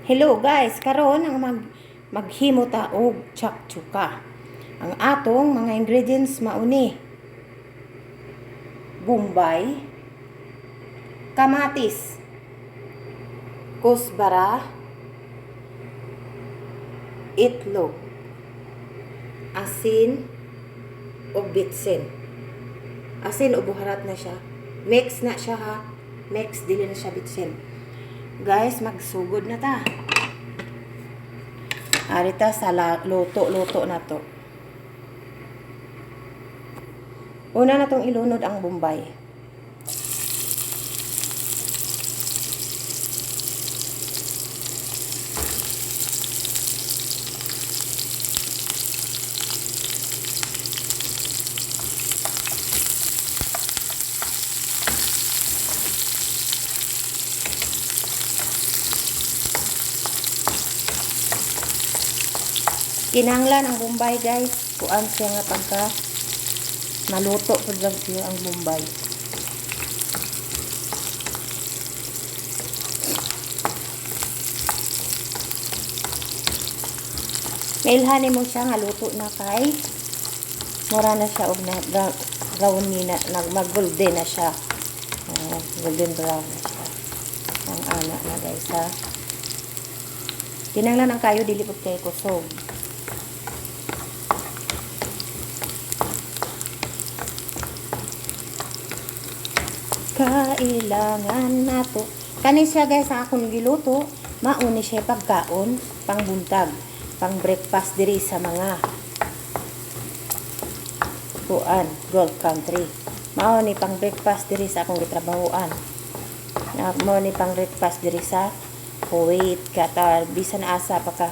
Hello guys, karon ang maghimo ta og chakchuka. Ang atong mga ingredients mauni: Bombay, kamatis, kusbara, itlog, asin, ug bitsin. Asin o buharat na siya. Mix na siya ha. Mix, dili na siya bitsin. Guys, magsugod na ta. Arita sa luto-luto na to. Una na tong ilunod ang Bombay. Kinahanglan ang Bombay, guys. Kuan siya nga pagka maluto pud lang siya ang Bombay. Mailhan mo siya nga luto na kay mura na siya og na brown ni na mag golden na siya. Oh, golden brown na siya. Ang ana na, guys, ha. Kinahanglan ang kayo dili pud kay kusog. Kailangan nato. Kani siya, guys, ang akong giluto, mauni siya pagkaon, pangbuntag, pang breakfast diri sa mga kuan, Gulf country. Mao ni pang breakfast diri sa akong gitrabahoan. Mao ni pang breakfast diri sa Kuwait, Qatar, bisan asa pa ka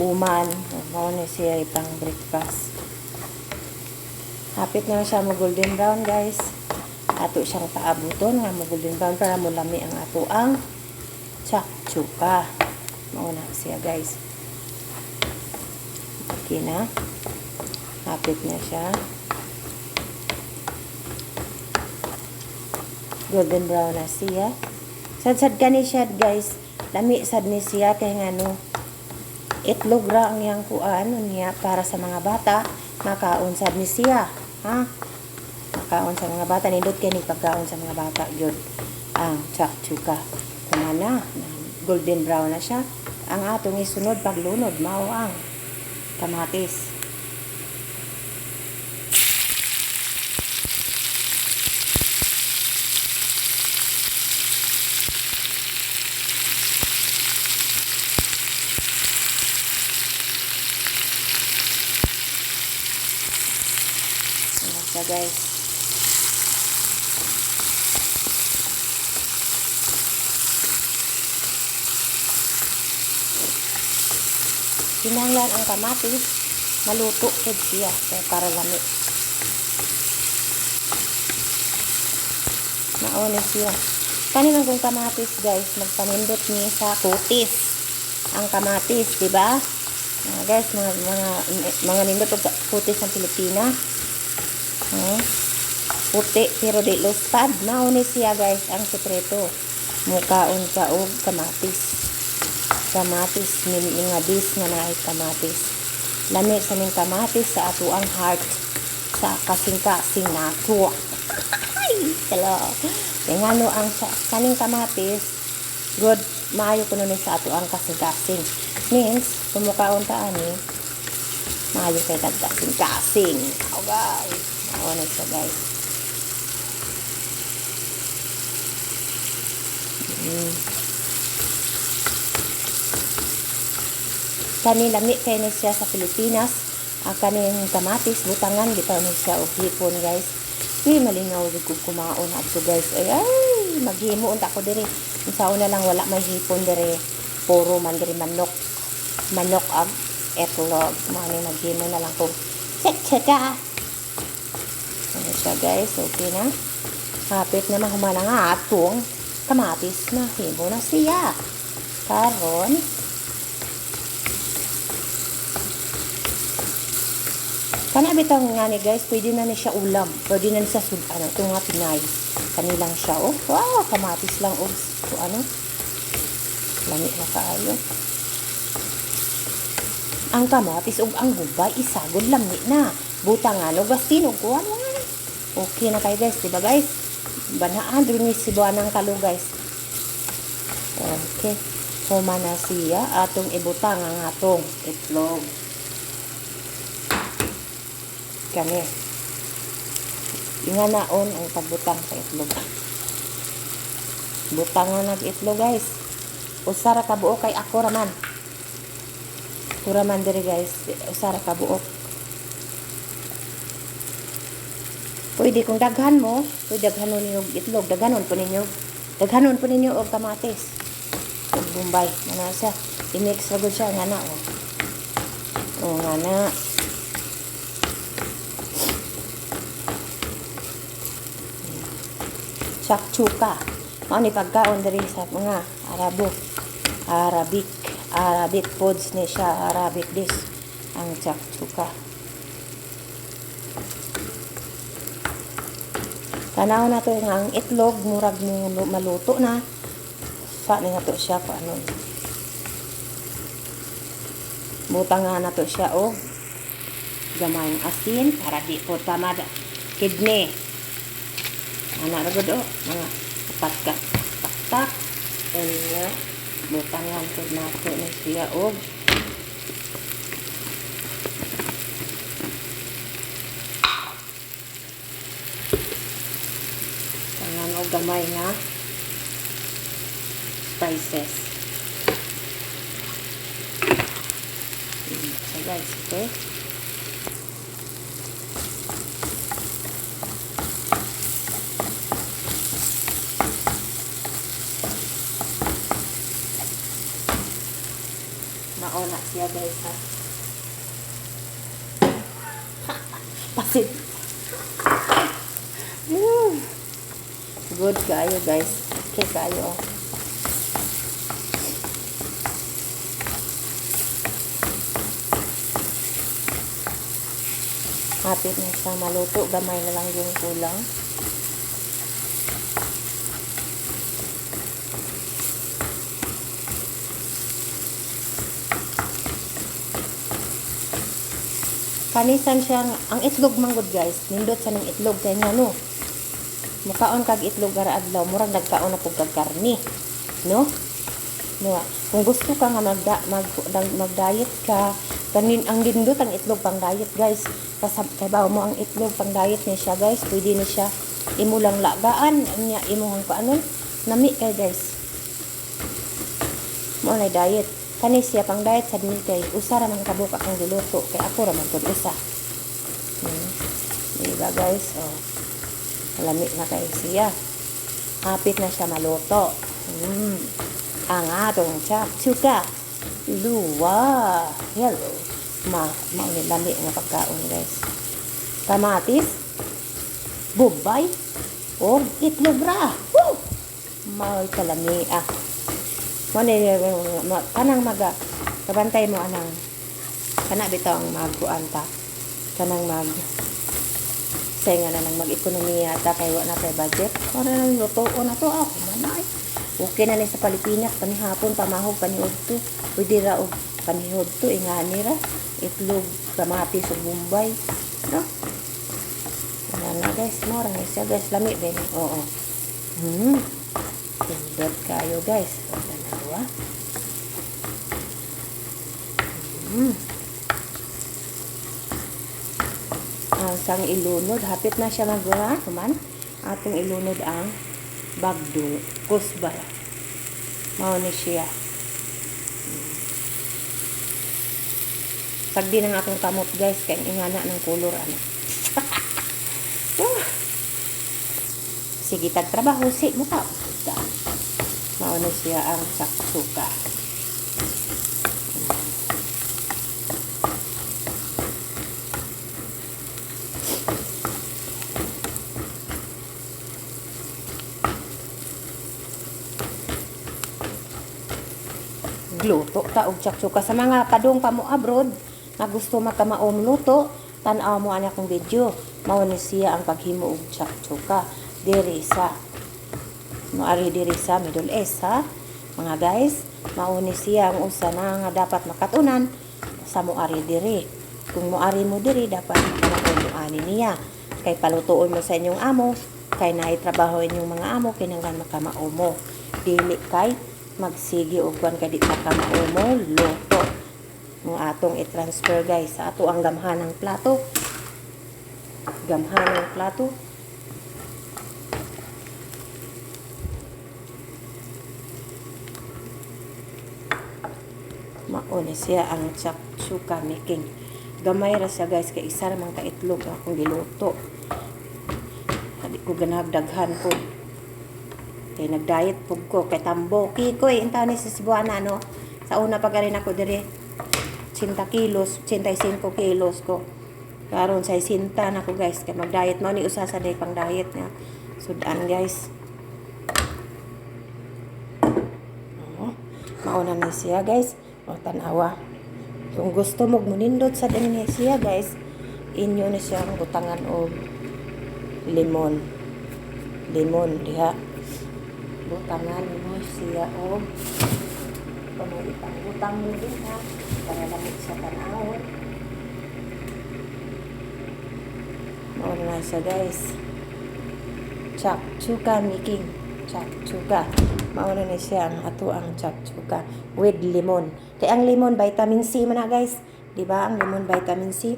uman, mao ni siya pang breakfast. Hapit na siya mo golden brown, guys. Ato siyang paabuton nga mo golden brown para mo lami ang ato ang chakchuka. Mao na siya, guys. Okay na. Hapit na siya. Golden brown na siya. Sad-sad kani siya, guys. Lami sad ni siya kay ngano itlog ra ang iyang kuan niya para sa mga bata makaon sad ni siya. Ha? Makaon sa mga bata, nindot kay ni pagkaon sa mga bata gyud ang chakchuka. Kumana, golden brown na siya. Ang atong isunod paglunod mao ang kamatis. Ayan siya, guys. Kinahanglan ang kamatis maluto pud siya kaya para lami. Mao ni siya. Kani man kung kamatis, guys, magpanindot ni sa kutis. Ang kamatis, di ba? Mga guys, mga nindot og kutis ang Pilipina. Puti pero di luspad. Mao ni siya, guys, ang sekreto. Mukaon ka og kamatis. Kamatis min nga dis nga naay kamatis. Lami sa ning kamatis sa ato ang heart sa kasing-kasing nato. Ay, hello. Kaya ngano ang sa kaning kamatis, good, maayo kuno ni sa ato ang kasing-kasing. Means, kumukaon ta ani, maayo kay tag kasing-kasing. Oh, guys. Mao na siya, guys. Kani lami kay ni siya sa Pilipinas. Ang kaning kamatis butangan bitaw ni siya og hipon, guys. Uy, malingaw jud kog kumaon adto, guys. Ay, ay, maghimo unta ko diri. Unsaon na lang, wala may hipon diri. Puro man diri manok. Manok ag etlog. Mao ni maghimo na lang ko. Chaka. Ano siya, guys? Okay na. Hapit na mahuman ang atong kamatis na himo na siya. Karon, kana bitaw nga ni, guys, pwede na ni siya ulam. Pwede na ni siya sud-an itong nga Pinay. Kanilang siya, oh, wow, kamatis lang, oh, so, ano. Lami na kaayo. Ang kamatis ug ang gubay isagol, lami na. Butangan og asin ug kuan. Okay na kayo, guys, di ba, guys? Banhaan rin ni Cebuanang kalo, guys. Okay. Human na siya, atong ibutang ang atong itlog. Kani. Inganaon ang pagbutang sa itlog. Butang nga nag itlog, guys. Usa ra ka buok kay ako raman. Ako raman diri, guys. Usa ra ka buok. Pwede kung daghan mo, pwede daghanon ninyo og itlog, daghanon po ninyo. Daghanon po ninyo og kamatis. Og bombay, ana siya. I-mix ra gud siya nga na oh. Oh, nga na. Shakshuka. Mao ni pagkaon diri sa mga Arabo. Arabic. Arabic foods ni siya. Arabic dish. Ang shakshuka. Tanaw na to nga ang itlog murag mo maluto na. Sa ni nato siya kung ano. Butang nga nato siya og gamayng asin para di po tamad kidney. Ana ra gud oh, mga upat ka taktak. Unya, butangan pud nato ni siya og tangan og gamay nga spices. So guys, okay? Mauna siya, guys, ha. Pasit. Good kayo, guys. Okay kayo. Oh. Hapit na siya maluto. Gamay na lang yung kulang. Kanisan siyang, ang itlog manggod, guys. Nindot sa ng itlog. Kaya nga no, mukaon kag itlog ara adlaw, murag nagkaon na pug kag karni. No? No. Kung gusto ka nga mag-diet ka, kanin ang nindot ang itlog pang diet, guys. Kasab kay bawo mo ang itlog pang diet ni siya, guys. Pwede ni siya imo lang lagaan nya imong kuanon. Nami kay, guys. Mo na diet. Kani siya pang diet sad ni kay usa ra man kabuok akong giluto kay ako ra man pud usa. Diba, guys? Oh. Lami na kay siya. Hapit na siya maluto. Ang atong shakshuka. Luwa. Hello. Ma mao ni lami nga pagkaon, guys. Kamatis, bombay, og itlog ra. Woo! Mao'y kalami ah. Mo ni kanang maga kabantay mo anang kana bitaw ang magkuan ta, kanang mag say nga na nang mag-ekonomiya ta kay wa na kay budget para nang luto na to ako manay. Okay na ni sa Pilipinas panihapon, pamahog, paniudto. Pwede ra og panihudto ingani ra, itlog, kamatis ug bombay, no? Wala na, guys. Mo ra ni siya, guys. Lami ba ni? Oo. Pindot kayo, guys. O, tanawa. Ang sang ilunod, hapit na siya magawa. Human, atong ilunod ang bagdo. Kusbara. Mao ni siya. Sagdi ng atong kamot, guys, kay ingana ng color ano. Ah. Sige tag trabaho si muka. Mao ni siya ang shakshuka. Gluto ta og shakshuka sa mga padung pa mo abroad nga gusto makamaom luto, tan-aw mo ani akong video. Mao ni siya ang paghimo og shakshuka diri sa moari diri sa Middle East, ha. Mga guys, mauni siya ang usa na nga dapat makatunan sa moari diri. Kung moari mo diri, dapat makamao mo ani niya. Kay palutuon mo sa inyong amo, kay naay trabaho inyong mga amo, kinahanglan makamao mo. Dili kay magsige og kwan kay di makamao mo luto. Ang atong i-transfer, guys, sa ato ang gamhan ng plato. Gamhan ng plato. Mauna siya ang shakshuka making. Gamay ra siya, guys, kay isa ra man ka itlog akong giluto. Di ko ganahag daghan ko. Kay nag-diet pug ko kay tambo. Kikoy, intaw ni sa Cebuana, no. Sa una pa rin ako dire 80 kilos, 85 kilos ko. Karon sa 60 na ko, guys, kay mag-diet mao ni usa sa day pang diet nga. Sudan, guys. Oo. Mauna ni siya, guys. O tanawa. Kung gusto mo munindot sa din ni siya, guys, inyo na siyang butangan og limon. Limon diha. Butangan mo siya og kung ipang-butang mo diha para lamit sa tanawon. Mauna na siya, guys. Chakchuka making. Chakchuka. Mauna na siya ang ato ang chakchuka with lemon. Kay ang lemon vitamin C man na, guys. Di ba? Ang lemon vitamin C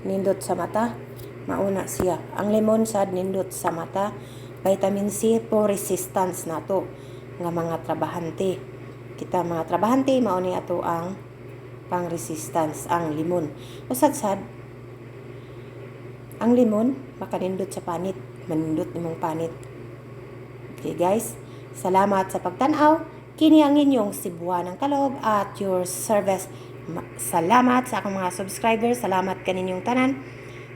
nindot sa mata. Mauna siya. Ang lemon sad nindot sa mata. Vitamin C po resistance nato nga mga trabahante. Kita mga trabahante, mao ni ato ang pang resistance ang limon. Usad sad ang limon makanindot sa panit, manindot nimong panit. Okay, guys, salamat sa pagtanaw. Kini ang inyong Cebuanang Kalog at your service. Salamat sa akong mga subscribers, salamat kaninyong tanan.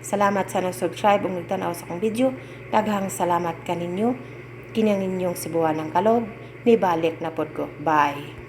Salamat sa nag-subscribe ug nagtanaw sa akong video. Daghang salamat kaninyo. Kini ang inyong Cebuanang Kalog. Nibalik na pod ko. Bye.